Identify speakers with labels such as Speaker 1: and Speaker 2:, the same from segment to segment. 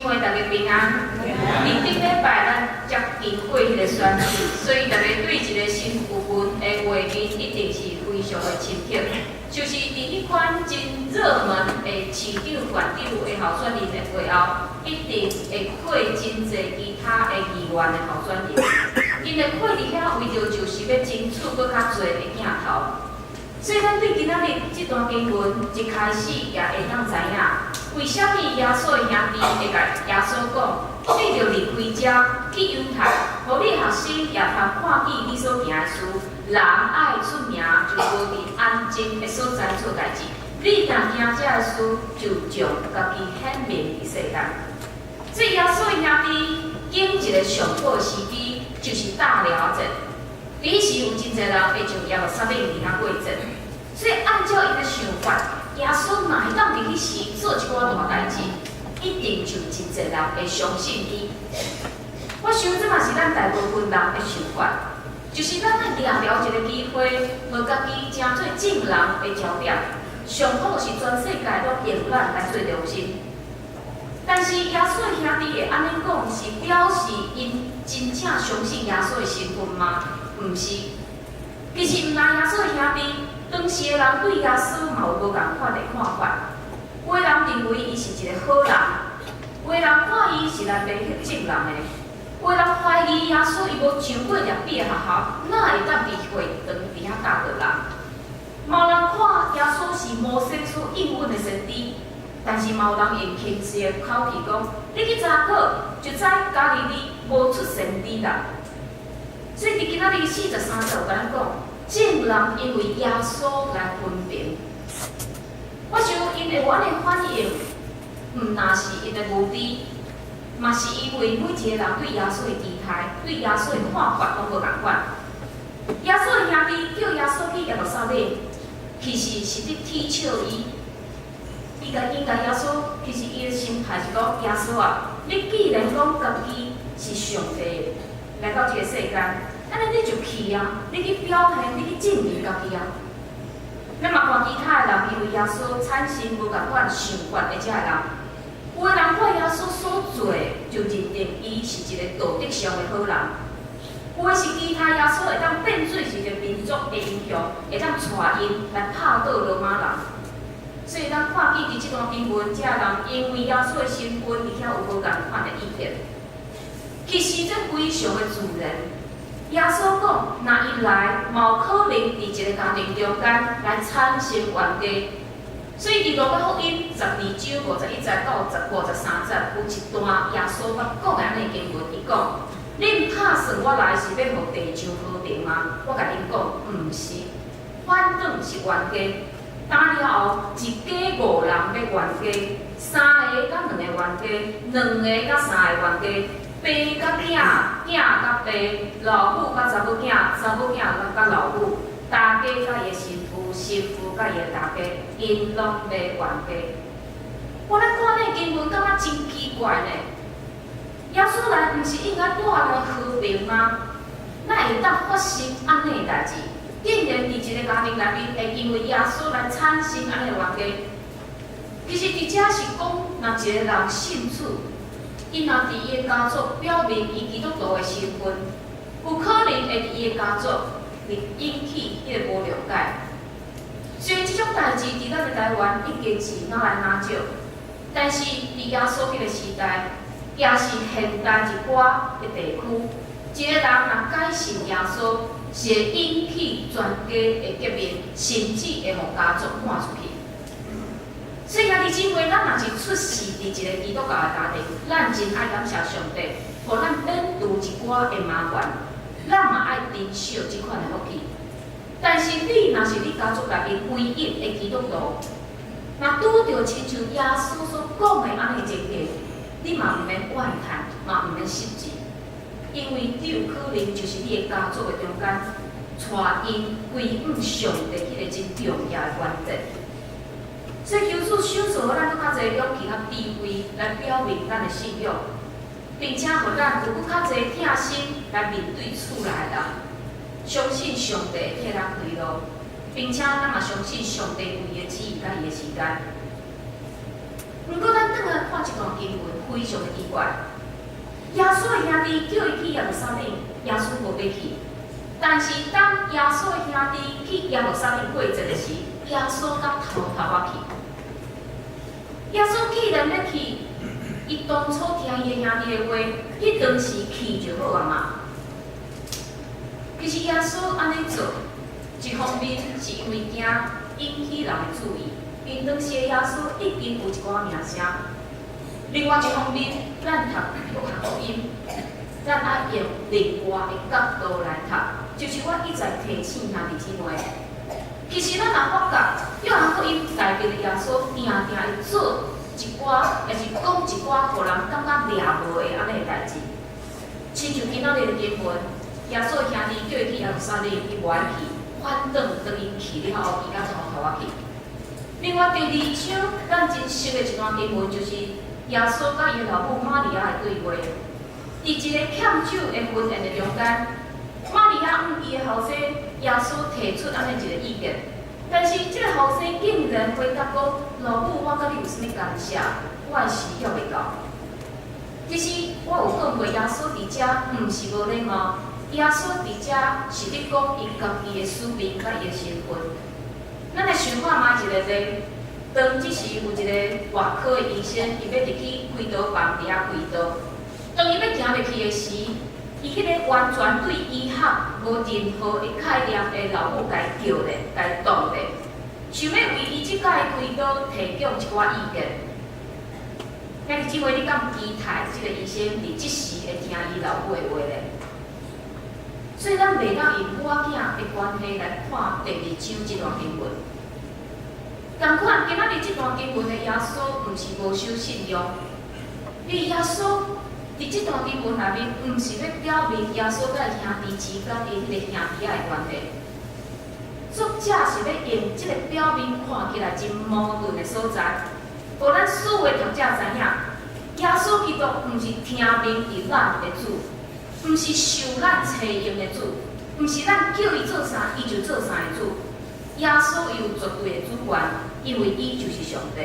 Speaker 1: 妹，大家平安。佇頂禮拜咱才經過彼個選舉，所以大家對一個新有文的畫面一定是非常的深刻。就是佇彼款真熱門的市長、縣長的候選人的背後，一定會配真濟其他的議員的候選人。𪜶會配佇遐，為著就是欲爭取閣較濟的鏡頭。所以咱對今仔日這段經文一開始也會當知影，為啥物耶穌的兄弟會共耶穌講：你著離開遮去猶太，予你學生也通看見你所行的事。人愛出名，就無佇安靜的所在做代誌。你若行這个事，就將家己顯明佇世間。所以耶穌的兄弟揀一个上好的時機，就是大寮節。彼時有真濟人會上耶路撒冷佇遐過節，所以按照𪜶的想法，耶穌若會當佇彼時做一寡大代誌，一定就真濟人會相信伊。我想這嘛是咱大部分人的想法，就是咱愛掠著一个機會，予家己成做眾人的焦點，上好是全世界攏用咱來做中心。但是耶穌的兄弟會按呢講，是表示𪜶真正相信耶穌的身份嗎？毋是，其實毋但耶穌的兄弟，當時的人對耶穌嘛有無仝款的看法。有的人認為伊是一個好人，有的人看伊是來迷惑眾人的，有的人懷疑耶穌伊無上過拉比的學校，哪會當佇會堂佇遐教導人？嘛有人看耶穌是摩西所應允的先知，但是嘛有人用輕視的口氣講：你去查考，就知加利利無出先知啦。所以佇今仔日43節有共咱講，眾人因為耶穌來分評。我想𪜶會有按呢反應，毋但是𪜶的無知，嘛是因為每一個人對耶穌的期待、對耶穌的看法攏無仝款。耶穌的兄弟叫耶穌去耶路撒冷，其實是佇取笑伊。伊共𪜶共耶穌，其實伊的心態是講：耶穌啊，你既然講家己是上帝來到這個世間，按呢你就去啊，你去表現，你去證明家己啊。咱嘛看其他的人因為耶穌產生無仝款想法的這个人，有的人看耶穌所做的，就認定伊是一个道德上的好人；有的是期待耶穌會當變做一个民族的英雄，會當帶𪜶來拍倒羅馬人。所以咱看見佇這段經文，這个人因為耶穌的身份，而且有無仝款的意見。其實這非常的自然。耶穌講，若伊來，嘛有可能佇一个家庭中間來產生冤家。所以佇路加福音12章51節到53節，有一段耶穌捌講的按呢經文，伊講：恁拍算我來是欲予地上和平嗎？我共恁講，毋是，反轉是冤家。打了後，一家五人欲冤家，三个佮兩個冤家，兩个佮三个冤家。爸佮囝，囝佮爸，老母佮查某囝，查某囝佮老母，大家佮伊的新婦，新婦佮伊的大家，𪜶攏欲冤家。我咧看這經文，感覺真奇怪呢。耶穌來毋是應該帶來和平嗎？哪會當發生按呢的代誌？竟然佇一个家庭內面，會因為耶穌來產生按呢的冤家。其實佇遮是講，若一個人信主，伊若佇伊的家族表明伊基督徒的身份，有可能會佇伊的家族引起彼个無諒解。雖然這種代誌佇咱的台灣已經是愈來愈少，但是佇耶穌彼个時代，也是現代一寡的地區，一个人若改信耶穌，是會引起全家的革命，甚至會予家族趕出去。所以兄弟姊妹，咱若是出世佇一个基督教的家庭，咱真愛感謝上帝，予咱免除一寡的麻煩，咱嘛愛珍惜這款的福氣。但是你若是你家族內面唯一的基督徒，若拄著親像耶穌所講的按呢情形，你嘛毋免怨嘆，嘛毋免失志，因為你有可能就是你的家族的中間，帶𪜶歸向上帝彼个真重要的原則。所以求主賞賜予咱閣較濟勇氣佮智慧來表明咱的信仰，並且予咱有閣較濟疼心來面對厝內的人，相信上帝會替咱開路，並且咱嘛相信上帝有伊的旨意佮伊的時間。毋過咱轉來看這段經文，非常的奇怪。耶穌的兄弟叫伊去耶路撒冷，耶穌無欲去。但是當耶穌的兄弟去耶路撒冷過節的時，耶穌閣偷偷仔去。耶穌既然欲去，伊當初聽伊的兄弟的話，彼當時去就好啊嘛。其實耶穌按呢做，一方面是因為驚引起人的注意，因當時的耶穌已經有一寡名聲。另外一方面，咱讀約翰福音，咱愛用另外的角度來讀，就是我一再提醒兄弟姊妹，其實咱若發覺約翰福音內面的耶穌，定定會做一寡，抑是講一寡，予人感覺掠無的按呢的代誌。親像今仔日的經文，耶穌兄弟叫伊去耶路撒冷，伊無愛去，反轉當𪜶去了後，伊閣偷偷仔去。另外第二章，咱真熟的一段經文，就是耶穌佮伊老母瑪利亞的對話。佇一个欠酒的婚宴的中間，瑪利亞向伊的後生耶穌提出按呢一个意見，但是這个後生竟然回答講：“老母，我佮你有啥物干涉？我的時猶未到。”其實我有講過，耶穌佇遮毋是無禮貌，耶穌佇遮是咧講伊家己的使命佮伊的身份。咱來想看覓一個例，當這時有一個外科的醫生，伊欲入去開刀房佇遐開刀。當伊欲行入去的時，伊彼个完全對醫學無任何的概念的老母共伊叫咧，共伊擋咧，想欲為伊這擺開刀提供一寡意見。兄弟姊妹，你敢期待這个醫生佇這時會聽伊老母的話咧？所以咱袂當用母仔囝的關係來看第二章這段經文。仝款，今仔日這段經文的耶穌，毋是無守信用。伊耶穌佇這段經文內面，毋是欲表明耶穌佮兄弟之間的彼個兄弟仔的關係。作者是欲用這个表面看起來真矛盾的所在，予咱所有的讀者知影，耶穌基督毋是聽命佇咱的主，毋是受咱差用的主，毋是咱叫伊做啥，伊就做啥的主。耶穌有絕對的主權，因為伊就是上帝。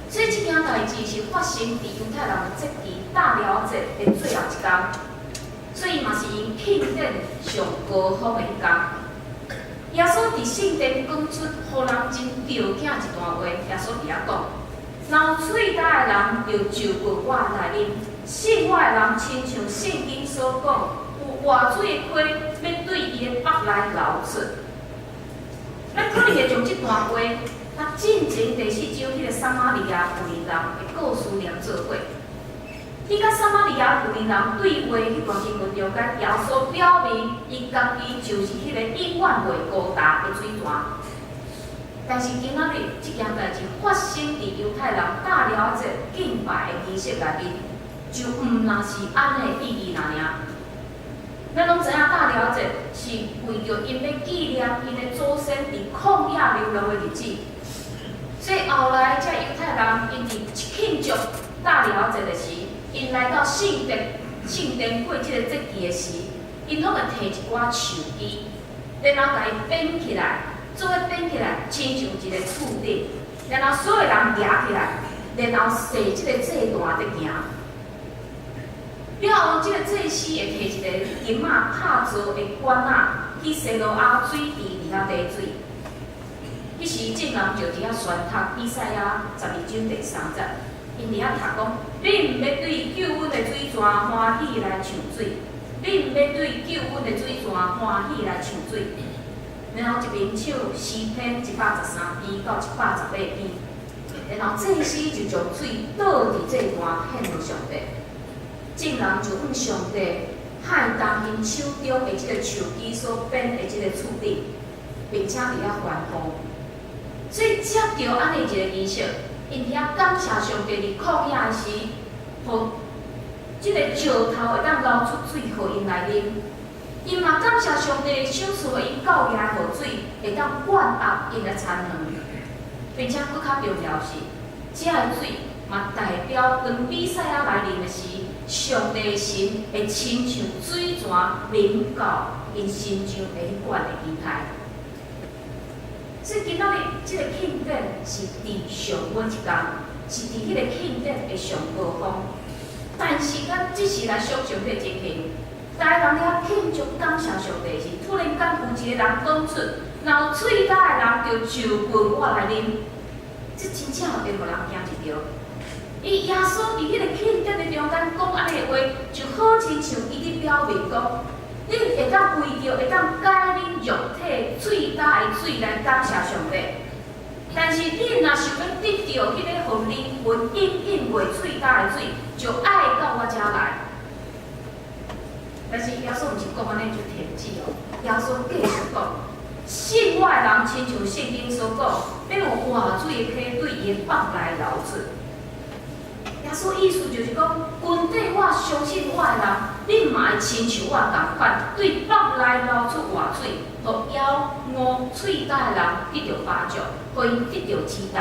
Speaker 1: 所以這件代誌是發生佇猶太人的節期大寮節的最後一工，所以嘛是𪜶慶典上高峰的彼工。耶穌佇聖殿講出予人真著驚一段話，耶穌佇遐講：“若有喙焦的人，就就過我來啉；信我的人，親像聖經所講，有活水的溪欲對伊的腹內流出。”咱可能會將這段話，佮進前第四章彼个撒瑪利亞婦人的故事連做伙。伊佮撒瑪利亞婦人對話彼段經文中間，耶穌表明伊家己就是彼个永遠袂枯乾的水泉。但是今仔日這件代誌發生佇猶太人大寮節敬拜的儀式內面，就毋若是按呢意義爾爾。咱攏知影大寮節是為著𪜶欲紀念𪜶的祖先佇曠野流浪的日子，所以後來這猶太人𪜶佇慶祝大寮節的時，𪜶來到聖殿，聖殿過這个節期的時，𪜶攏會提一寡樹枝，然後共伊編起來，做伙編起來，親像一个柱頂，然後所有人舉起來，然後踅這个祭壇佇行。了後，這个祭司會提一个金仔拍做的罐仔，去西羅亞水池佇遐提水。彼時眾人就佇遐宣讀以賽亞12章第3節，𪜶佇遐讀講：“恁欲對救阮的水泉歡喜來唱水，恁欲對救阮的水泉歡喜來唱水。”然後一邊唱詩篇113篇到118篇，然後祭司就將水倒佇祭壇獻予上帝。眾人就向上帝和當𪜶手中的這个樹枝所編的這个柱頂，並且佇遐歡呼。所以藉著按呢一个儀式，𪜶佇遐感謝上帝佇曠野的時，予這个石頭會當流出水，予𪜶來啉。𪜶嘛感謝上帝賞賜予𪜶夠額的雨水，會當灌壓𪜶的田園，並且閣較重要是，這个水嘛代表當彌賽亞來臨的時，上帝的神會親像水泉臨到𪜶心中的彼款的期待。所以今仔日這个慶典是佇上尾一工，是佇彼個慶典的上高峰。但是咱只是來想像這個情形，逐家人咧慶祝感謝上帝時，突然間有一個人講出：若有喙焦的人，就就近我來啉。這真正會予人驚一跳。伊耶穌佇彼個慶典的中間講按呢的話，就好親像伊佇表明講，恁會當為著會當解恁肉體喙焦的水來感謝上帝。但是恁若想欲得著彼个予靈魂飲飲袂喙焦的水，就愛到我遮來。但是耶穌毋是講按呢就停止哦，耶穌繼續講，信我的人親像聖經所講，欲有活水的溪對伊的腹內流出。耶穌意思就是講，跟綴我相信我的人，恁嘛會親像我仝款，對腹內流出活水，予枵餓喙焦的人得著飽足，予𪜶得著止焦。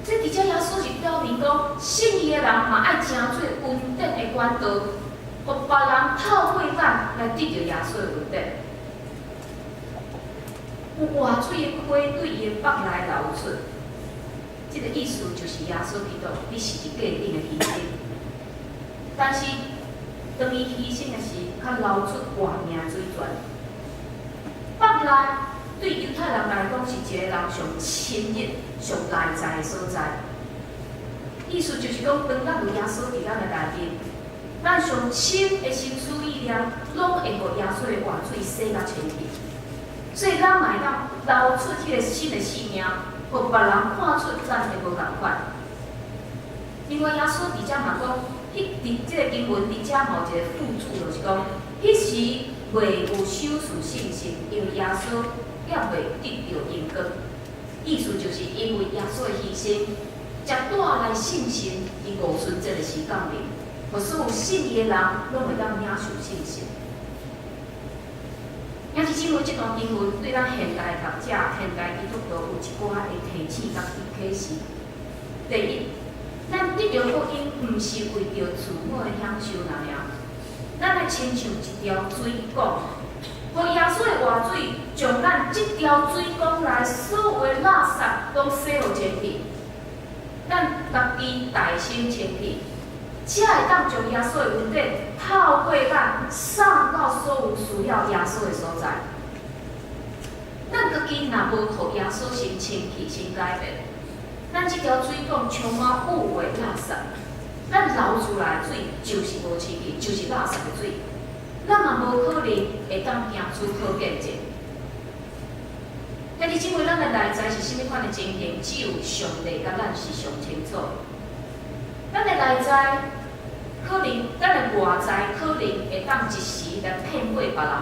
Speaker 1: 這佇遮耶穌是表明講，信伊的人嘛愛成做恩典的管道，予別人透過咱來得著耶穌的恩典。有活水的溪對伊的腹內流出，這个意思就是耶穌基督，佇十字架頂的犧牲。但是當伊犧牲的時，較流出活命水泉。腹內對猶太人來講是一個人上親密、上內在的所在。意思就是講，當咱有耶穌佇咱的內面，咱上深的心思意念，攏會予耶穌的活水洗甲清氣。所以咱嘛會當流出彼個新的生命，予別人看出咱的無仝款。另外，耶穌佇遮嘛講，彼佇這个經文佇遮嘛有一個附註，就是講，彼時未有賞賜聖神，因為耶穌猶未得著榮光。意思就是因為耶穌的犧牲，才帶來聖神佇五旬節的時降臨，予所有信伊的人攏會當領受聖神。兄弟姊妹，這段經文對咱現代讀者、現代基督徒有一寡的提醒佮啟示。第一，咱得著福音，毋是為著自我的享受爾爾，咱愛親像一條水管，予耶穌的活水將咱這條水管內所有的垃圾攏洗予清氣，咱家己內心清氣，才會當將耶穌的恩典透過咱送到所有需要耶穌的所在。咱家己若無予耶穌先清氣、先改變，咱這條水管充滿污穢垃圾，咱流出來的水就是無清氣，就是垃圾的水。咱嘛無可能會當行出好見證。兄弟姊妹，咱的內在是啥物款的情形，只有上帝佮咱是上清楚。咱的內在可能，咱的外在可能會當一時來騙過別人，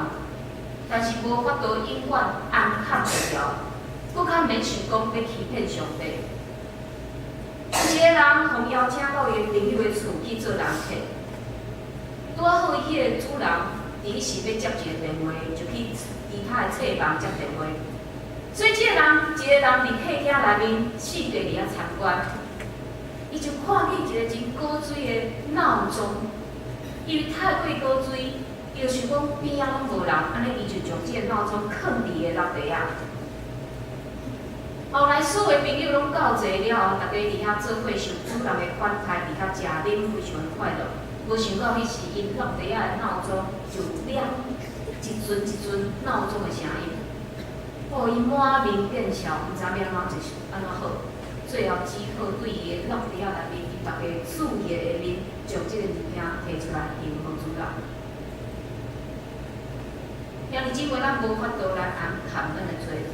Speaker 1: 但是無法度永遠掩藏會牢，閣較免想講欲欺騙上帝。有一個人予邀請到伊朋友的厝去做人客，拄仔好彼个主人佇彼時欲接一个電話，就去其他的冊房接電話。所以這个人一个人佇客廳內面四界佇遐參觀，伊就看見一個真古錐的鬧鐘，因為太過古錐，伊就想講邊仔攏無人，按呢伊就將這个鬧鐘囥佇伊的落地仔。後來所有朋友攏到齊了後，逐家佇遐做伙受主人的款待，佇遐食啉，非常的快樂。無想到彼時𪜶落地仔的鬧鐘就響一陣一陣鬧鐘的聲音，予伊滿面見笑，毋知欲按怎就是按怎好。最後只好對伊的落地仔內面，𪜶逐家注意的下面，將這个物件提出來還予主人。兄弟姊妹，咱無法度來掩藏咱的罪，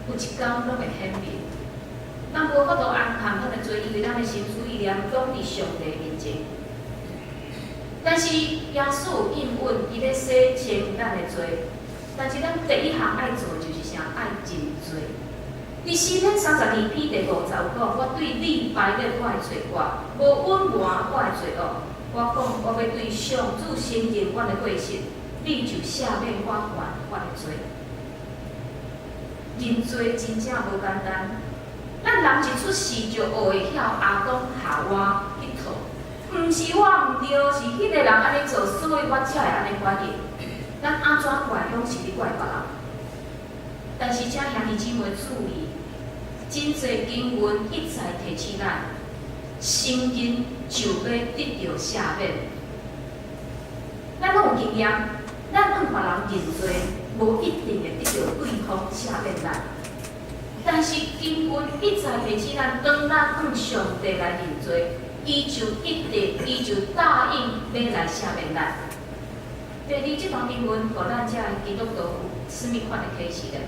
Speaker 1: 有一工攏會顯明。咱無法度掩藏咱的罪，因為咱的心思意念攏佇上帝面前。但是耶穌應允，伊欲洗清咱的罪。但是咱第一項愛做就是啥？愛認罪。佇詩篇32篇第5節有講：我對你排列我的罪過，無隱瞞我的罪惡。我講，我欲對上主承認阮的過失，你就赦免我犯我的罪。認罪真正無簡單。咱人一出世就學會曉亞當夏娃去套，毋是我毋對，是彼个人按呢做，所以我才會按呢反應。咱按怎怪，攏是咧怪別人。但是請兄弟姊妹注意，真濟經文一再提醒咱，承認就欲得著赦免。咱攏有經驗，咱向別人認罪，無一定會得著對方赦免咱。但是經文一再提醒咱，當咱向上帝來認罪，伊就一定，伊就答應欲來赦免咱。第二，這段經文予咱這基督徒有啥物款的啟示呢？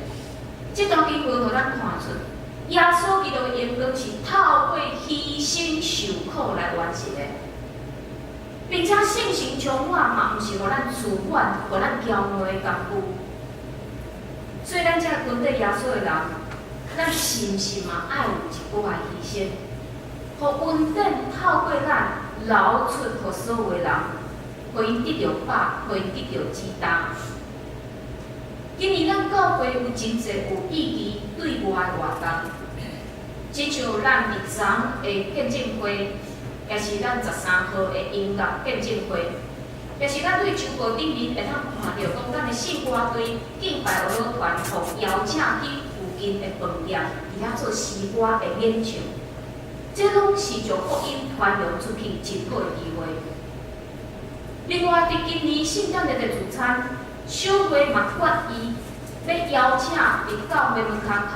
Speaker 1: 這段經文予咱看出，耶穌基督的榮光是透過犧牲受苦來完成的，並且聖神充滿嘛，毋是予咱自滿、予咱驕傲的工具。所以咱這跟綴耶穌的人，咱是毋是嘛愛有一寡的犧牲，予恩典透過咱流出，予所有的人，予𪜶得著飽，予𪜶得著止焦。今年咱教會有真濟有意義對外的活動，親像咱日昨的見證會，也是咱13號的音樂見證會，也是咱對周報頂面會通看著講，咱的聖歌隊敬拜舞蹈團予邀請去附近的飯店，佇遐做詩歌的演唱，這攏是將福音傳揚出去真好的機會。另外，佇今年聖誕節的聚餐，小會嘛決意欲邀請佇教會門跤口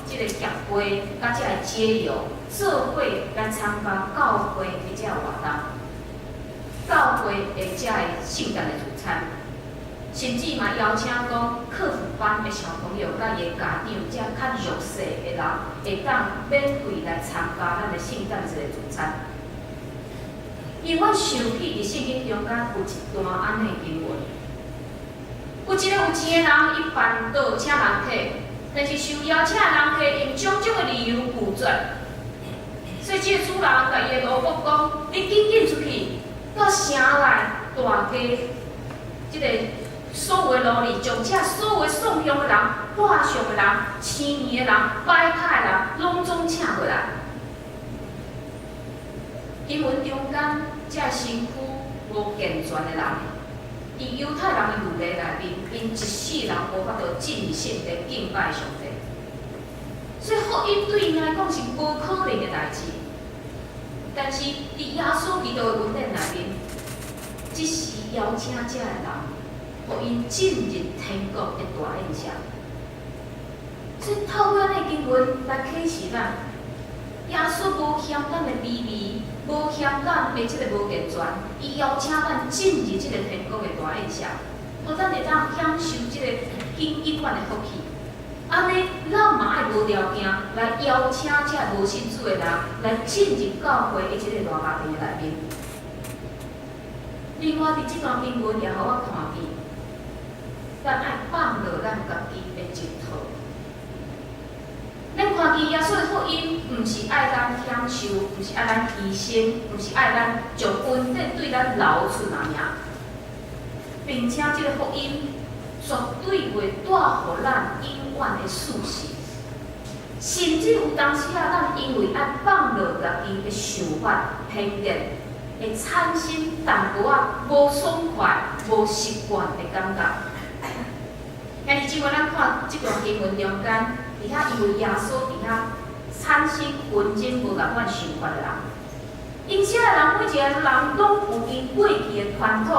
Speaker 1: 這個協會佮這个街友做伙來參加教會的這个活動，教會的這個聖誕的聚餐，甚至嘛邀請講課輔班的小朋友佮伊的家長，這較弱勢的人，會當免費來參加咱的聖誕節的聚餐。因為我想起佇聖經中間有一段按呢經文，有一个有錢的人，伊辦桌請人客，但是受邀請的人客用種種的理由拒絕，所以這个主人共伊的奴僕講：你緊緊出去，到城內大街，這个所有的路里，將這所有喪胸的人、破相的人、痴耳的人、跛跤的人，攏總請過來。經文中間，這身軀無健全的人，佇猶太人的律例內面，𪜶一世人無法度進入聖殿敬拜上帝，所以福音對𪜶來講是無可能的代誌。但是佇耶穌基督的恩典內面，這時邀請這个人，予𪜶進入天國的大宴席。所以透過按呢經文來啟示咱，耶穌無嫌咱的卑微，無嫌咱的這个無健全，伊邀請咱進入這个天國的大宴席，予咱會當享受這个永遠的福氣。按呢，咱嘛愛無條件來邀請這無信主的人來進入教會的這个大家庭的內面。另外，佇這段經文也予我看見，咱愛放落咱家己的一套。咱看見耶穌的福音，毋是愛咱享受，毋是愛咱犧牲，毋是愛咱將恩典對咱流出爾爾，並且這个福音絕對袂帶予咱永遠的舒適。甚至有當時啊，咱因為愛放落家己的想法、偏見，會產生淡薄仔無爽快、無習慣的感覺。兄弟姊妹，咱看這段經文中間，佇遐因為耶穌佇遐產生紛爭無仝款想法的人，𪜶遮的人每一个人攏有𪜶過去的傳統、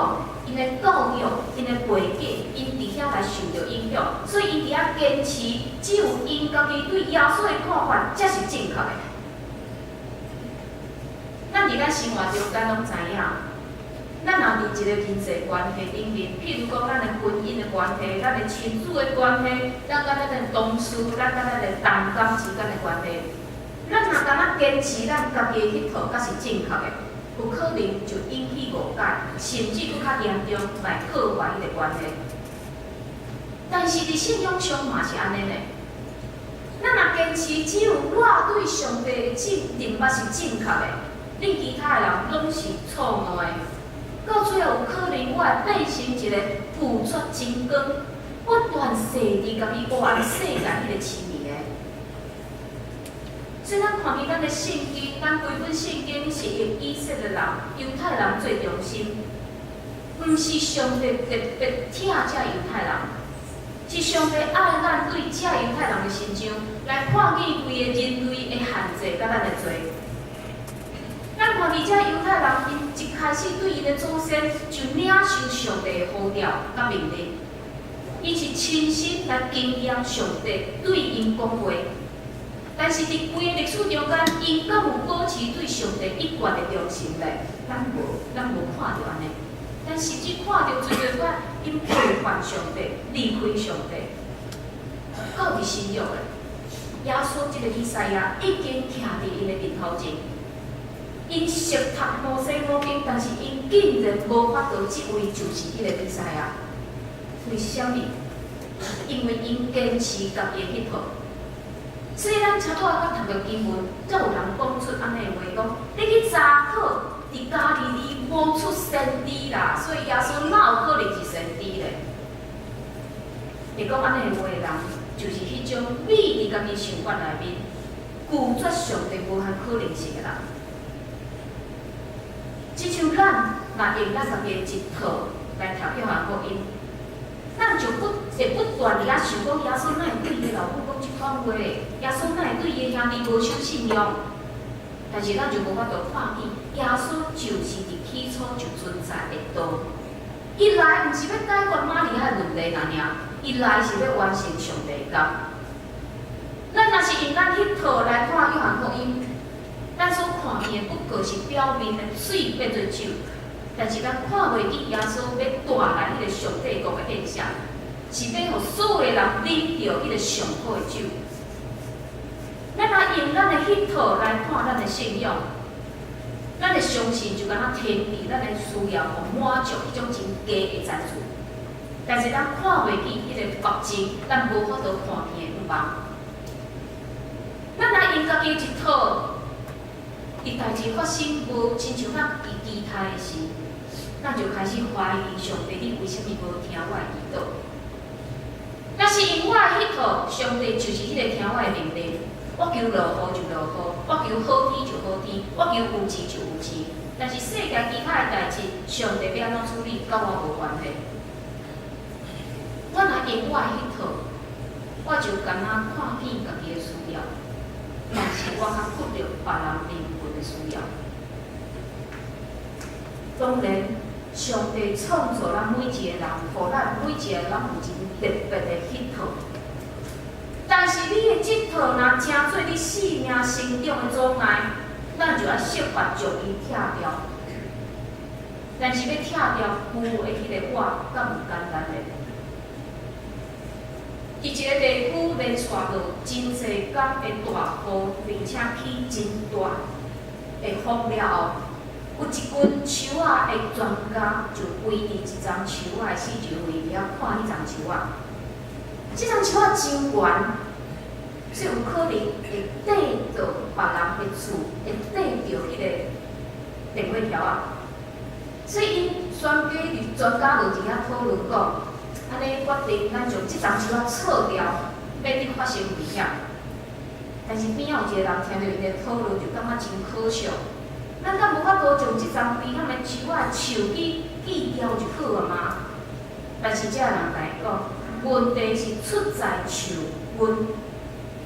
Speaker 1: 𪜶的教育、𪜶的背景，𪜶佇遐來受著影響，所以𪜶佇遐堅持，只有𪜶家己對耶穌的看法才是正確的。咱佇咱生活中間攏知影，咱若佇一个人際關係頂面，譬如講咱的婚姻的關係、咱的親子的關係、咱佮咱的同事、咱佮咱的同工之間的關係，咱若敢若堅持咱家己的彼套才是正確的，有可能就引起誤解，甚至閣較嚴重，來破壞彼个關係。但是佇信仰上嘛是按呢呢。咱若堅持只有我對上帝的正認捌是正確的，恁其他的人攏是錯誤的，到最後有可能我會變成一个拒絕真光、不斷踅佇家己黑暗世界彼个痴迷的。所以咱看見咱的聖經，咱規本聖經是用以色列人、猶太人做中心，毋是上帝特別疼這猶太人，是上帝愛咱對這猶太人的心腸，來看見規个人類的限制佮咱的罪。而且猶太人𪜶一開始對𪜶的祖先就領受上帝的呼召佮命令，𪜶是親身來經驗上帝對𪜶講話。但是佇規个歷史中間，𪜶敢有保持對上帝一貫的忠心咧？咱無，咱無看著按呢。咱甚至看著濟濟擺，𪜶背叛上帝，離開上帝。到佇新約咧，耶穌這個彌賽亞已經徛佇𪜶的面頭前，𪜶熟讀摩西五經，但是𪜶竟然無法度，這位就是彼個彌賽亞。為啥物？因為𪜶堅持家己的彼套。所以咱拄仔才讀著經文，才有人講出按呢的話，講你去查考，佇加利利無出先知啦，所以耶穌哪有可能是先知咧？會講按呢的話的人，就是彼種覕佇家己想法內面，拒絕上帝無限可能性的人。親像咱若用咱家己的一套來讀約翰福音，咱就不會不斷佇遐想講耶穌哪會對伊的老母講這款話？耶穌哪會對伊的兄弟無守信用？但是咱就無法度看見耶穌就是佇起初就存在的道。伊來毋是欲解決瑪利亞的問題爾爾，伊來是欲完成上帝的工。咱若是用咱彼套來看約翰福音，咱所看見的不過是表面的水變做酒，但是咱看袂見耶穌欲帶來彼個上帝國的現象，是欲予所有的人啉著彼個上好的酒。咱若用咱的彼套來看咱的信仰，咱的相信就敢若停佇咱的需要予滿足彼種真假的層次，但是咱看袂見彼個目前，咱無法度看見的願望。咱若用家己一套，佇代誌發生無親像咱家己期待的時，咱就開始懷疑上帝，你為啥物無聽我的祈禱？若是用我的彼套，上帝就是彼個聽我的命令。我求落雨就落雨，我求好天就好天，我求有錢就有錢。但是世界其他的代誌，上帝欲按怎處理，佮我無關係。我若用我的彼套，我就敢若看見家己的需要，但是我較忽略別人靈魂的需要。當然，上帝創造咱每一個人，予咱每一個人攏有真特別的彼套。但是你的這套若成做你生命成長的阻礙，咱就愛設法將伊拆掉。但是欲拆掉舊的彼個我，敢有簡單咧？佇一個地區連續落真濟工的大雨，並且起真大的風了後，有一群樹仔的專家就圍佇一叢樹仔的四周圍佇遐看彼叢樹仔。這叢樹仔真懸，所以有可能會綴著別人的厝，會綴著彼個電火柱仔。所以𪜶專家佇專家就佇遐討論講，按呢決定咱將這叢樹仔鋤掉，免得發生危險。但是邊仔有一個人聽著𪜶的討論，就感覺真可笑。咱敢無法度將這叢危險的樹仔樹枝鋸掉就好啊嗎？但是這個人共伊講，問題是出在樹根，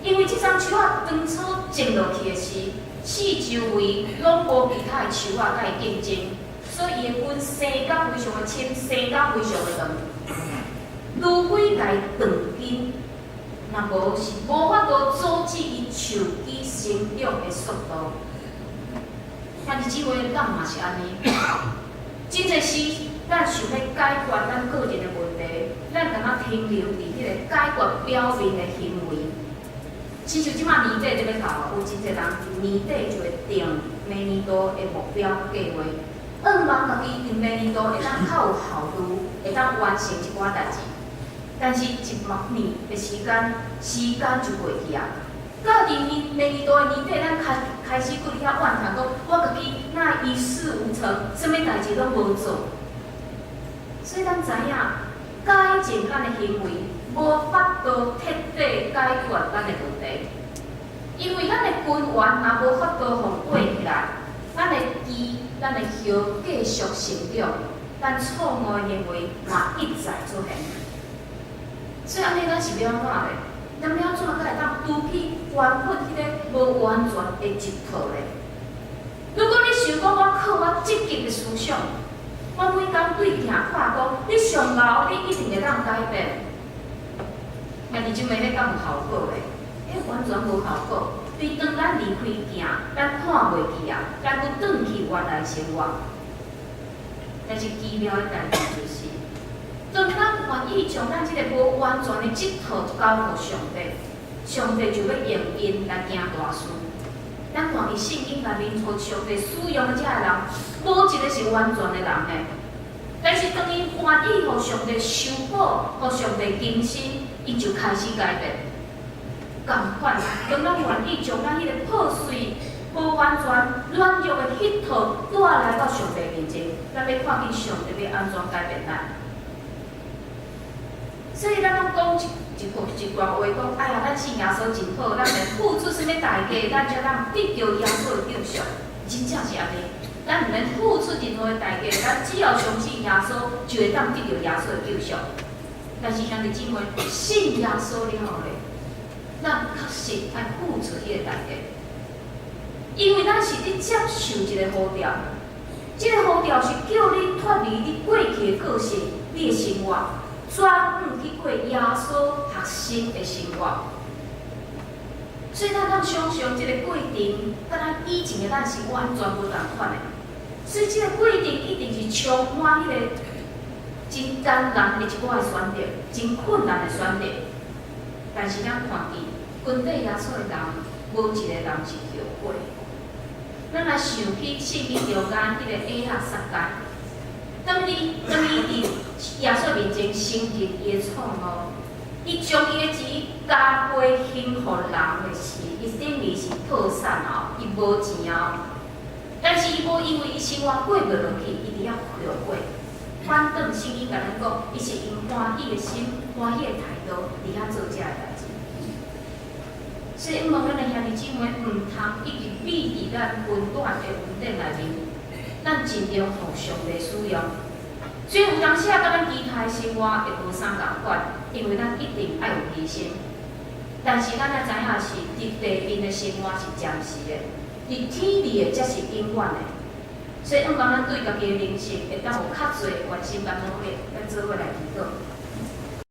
Speaker 1: 因為這叢樹仔當初種落去的時，四周圍攏無其他的樹仔共伊競爭，所以伊的根生甲非常的深，生甲非常的長。除非共伊斷根，若無是無法度阻止伊樹枝生長的速度。兄弟姊妹，咱嘛是按呢？真濟時，咱想欲解決咱個人的問題，咱敢若停留佇彼個解決表面的行為。親像這馬年底就欲到啊，有真濟人佇年底就會定明年度的目標計劃，向望家己佇明年度會當較有效率，會當完成一寡代誌。但是，一目年的時間，時間就過去啊。到佇年明年度的年底，咱開開始閣佇遐怨嘆講，我家己哪會一事無成，啥物代誌攏無做。所以咱知影，改進咱的行為，無法度徹底解決咱的問題，因為咱的根源若無法度予挖起來，咱的枝、咱的葉繼續成長，咱錯誤的行為嘛一再出現。所以按呢，咱是欲按怎咧？咱欲按怎才會當除去原本彼個無完全的一套咧？如果你想講我靠我積極的思想，我每工對鏡看講，你上𠢕，你一定會當改變。兄弟姊妹，彼敢有效果咧？彼完全無效果。對當咱離開鏡，咱看袂記啊，咱閣轉去原來生活。但是奇妙的代誌就是，當咱願意將咱這个無完全的這套交予上帝，上帝就欲用𪜶來行大事。咱看見聖經內面，予上帝使用的這个人，無一個是完全的人的。但是當𪜶願意予上帝修補，予上帝更新，𪜶就開始改變。仝款，當咱願意將咱彼个破碎、無完全、軟弱的彼套帶來到上帝面前，咱欲看見上帝欲按怎改變咱。所以咱攏講一一句一段話，講哎呀，咱信耶穌真好，咱免付出啥物代價，咱才通得著耶穌的救贖。真正是按呢，咱毋免付出任何的代價，咱只要相信耶穌，就會當得著耶穌的救贖。但是兄弟姊妹，信耶穌了後咧，咱確實愛付出彼个代價，因為咱是佇接受一个呼召，這个呼召是叫你脫離你過去的個性、你的生活，轉向去過耶穌學習的生活。所以咱通想像這个過程，佮咱以前的咱是完全無仝款的。所以這个過程一定是充滿彼个真艱難的一寡的選擇，真困難的選擇。但是咱看見跟綴耶穌的人，無一個人是後悔。咱來想起聖經中間彼個痞仔撒該，當伊佇耶穌面前承認伊的錯誤，伊將伊的錢加倍還予人的時，伊等於是破產哦，伊無錢哦。但是伊無因為伊生活過袂落去，伊佇遐後悔。反轉聖經共咱講，伊是用歡喜的心、歡喜的態度佇遐做這个代誌。所以，望咱的兄弟姊妹毋通一直覕佇咱溫暖的雲頂內面，咱盡量予上帝使用。所以有當時啊，佮咱其他的生活會無啥仝款，因為咱一定愛有犧牲。但是咱愛知影是，佇地面的生活是暫時的，佇天裡的才是永遠的。所以，希望咱對家己的靈性會當有較濟的關心佮努力，咱做伙來祈禱。